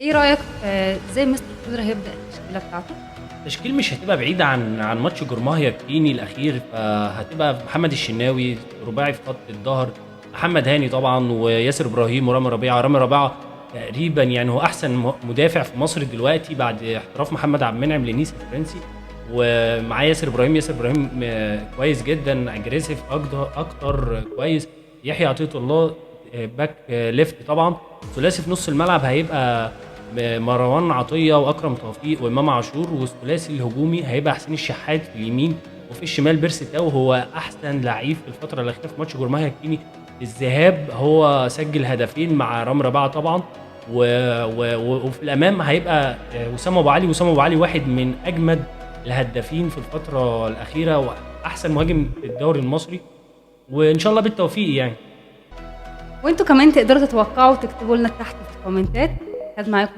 ايه رايك في ازاي مستر كولر هيبدا التشكيلة بتاعته؟ التشكيل مش هتبقى بعيدة عن ماتش جورماهيا الكيني الأخير، فهتبقى محمد الشناوي رباعي في خط الظهر، محمد هاني طبعا وياسر إبراهيم ورامي ربيعة. رامي ربيعة تقريبا يعني هو أحسن مدافع في مصر دلوقتي بعد احتراف محمد عبد المنعم لنيس الفرنسي، ومعاه ياسر إبراهيم. ياسر إبراهيم كويس جدا، aggressive أكتر كويس. يحيى عطية الله back left طبعا. ثلاثي في نص الملعب هيبقى مروان عطية واكرم توفيق وامام عاشور، والثلاثي الهجومي هيبقى حسين الشحات في اليمين وفي الشمال بيرسي تاو، هو احسن لعيب في الفترة الاخيرة في ماتش جورماهيا الكيني الذهاب، هو سجل هدفين مع رامي ربيعة طبعا. وفي الامام هيبقى وسام ابو علي. وسام ابو علي واحد من اجمد الهدافين في الفترة الاخيرة واحسن مهاجم في الدوري المصري، وان شاء الله بالتوفيق يعني. وانتوا كمان تقدروا تتوقعوا وتكتبوا لنا تحت في الكومنتات. كانت معاكم